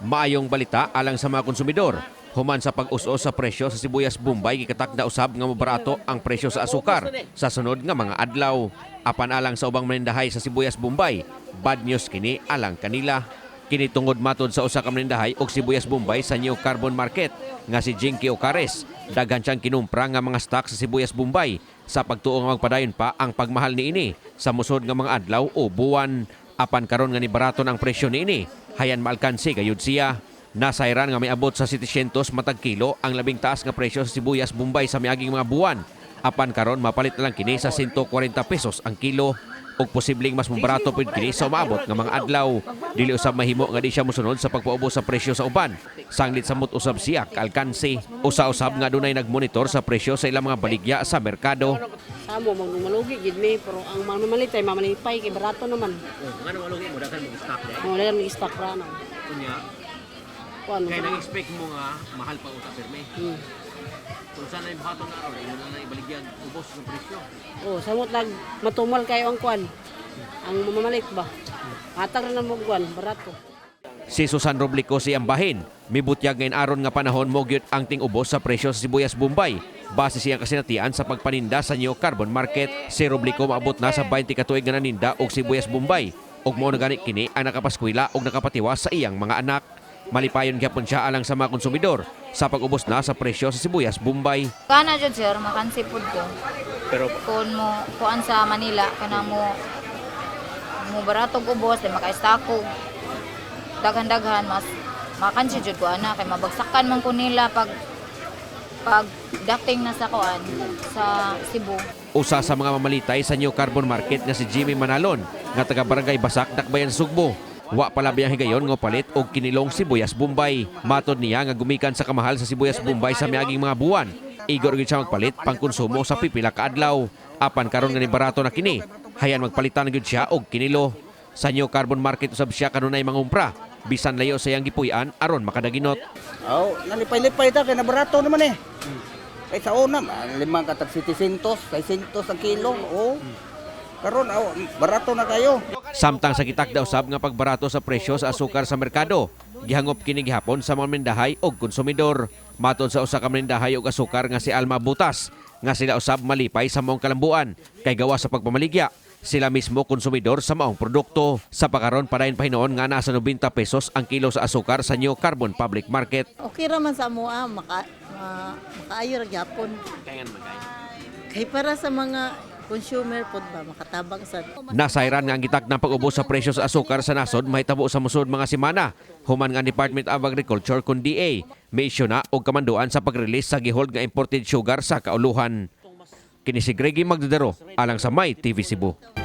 Maayong balita alang sa mga konsumidor. Human sa pag-us-os sa presyo sa sibuyas Bombay, gikatakda usab nga mobarato ang presyo sa asukar sa sunod nga mga adlaw. Apan alang sa ubang manindahay sa sibuyas Bombay, bad news kini alang kanila. Kini tungod, matod sa usa ka manindahay og sibuyas Bombay sa New Carbon Market nga si Jinky Ocares, daghan siyang kinumpra nga mga stock sa sibuyas Bombay sa pagtuo nga magpadayon pa ang pagmahal niini sa musod nga mga adlaw o buwan. Apan karon nga nibarato ang presyo niini, hayan maalkanse gayud siya. Nasayran nga miabot sa 700 matag kilo ang labing taas nga presyo sa sibuyas Bombay sa miaging mga buwan. Apan karon mapalit na lang kini sa 140 pesos ang kilo ug posibleng mas mobarato pud kini sa umaabot nga mga adlaw. Dili usab mahimo nga di siya mosunod sa pagpaubos sa presyo sa uban. Sanglit samot usab siya kaalkanse. Usa usab nga dunay nagmonitor sa presyo sa ilang mga baligya sa merkado. Sa amo magmalugi gid mi, pero ang mamalit ay mamalipay kay barato naman. Oh, ngano malugi mo? Daghan mo stock dai? Mo daghan mag-stock ra na. Unya, Kuan. Kay nang-expect mo nga mahal pa usa pirmi. Kung saan na buhaton na aron, imo na ibaligyag ubos ng presyo. Oh, samot nag matumal kayo ang kuan. Ang mamamalit ba? Hatag ra na mo kuan, barato. Si Susan Roblico si ambahin, mibutyag ngayon aron nga panahon mogyot ang ting-ubos sa presyo sa sibuyas Bombay. Base siyang kasinatian sa pagpaninda sa New Carbon Market. Si Roblico maabot na sa 20 ka tuig nga naninda og sibuyas Bombay. Ug mao na gani kini ang nakapaskwela og nakapatiwas sa iyang mga anak. Malipayon gyapon siya alang sa mga konsumidor sa pag-ubos na sa presyo sa sibuyas Bombay. Kana jud, sir, makansi pud ko. Pero Kung mo kuan sa Manila kana mo mo barato og ubos, di maka-stock og daghan-daghan, mas makansi jud ko ana kay mabagsakan man ko nila pag pag dating na sa kuan sa Cebu. Usa sa mga mamalitay sa New Carbon Market nga si Jimmy Manalon nga taga Barangay Basak, Dakbayan, Sugbo. Wa palabi ang higayon nga palit og kinilong sibuyas Bombay. Matod niya nga gumikan sa kamahal sa sibuyas Bombay sa miaging mga buwan, igor gyud siya magpalit pangkonsumo sa pipila ka adlaw. Apan karon nga nibarato na kini, hayan magpalitan gyud siya og kinilo. Sa New Carbon Market usab siya kanunay mangumpra bisan layo sa iyang gipuy-an aron makadaginot. Oh, nalipay-lipay ta kay nabarato naman eh. Kay sa una, limang katag 700, 600 ang kilo. Oh. Karon oh, barato na kayo. Samtang sa gitakda usab nga pagbarato sa presyo sa asukar sa merkado, gihangop kini gihapon sa mga manindahay og konsumidor. Matod sa usa ka manindahay og asukar nga si Alma Butas, nga sila usab malipay sa maong kalambuan kay gawa sa pagpamaligya sila mismo konsumidor sa maong produkto. Sa pakaron, padayon pahinuon nga nasa 90 pesos ang kilo sa asukar sa New Carbon Public Market. Okay ra man sa amoa, makaayo ra gyapon. Kay para sa mga consumer pod ba, makatabang sa Nasayran nga ang gitakdang pag-ubos sa presyo sa asukar sa nasod mahitabo sa musunod mga semana. Human nga ang Department of Agriculture kun DA may isyu na og kamanduan sa pag-release sa gihold nga imported sugar sa kauluhan. Kini si Greggy Magdadaro alang sa My TV Cebu.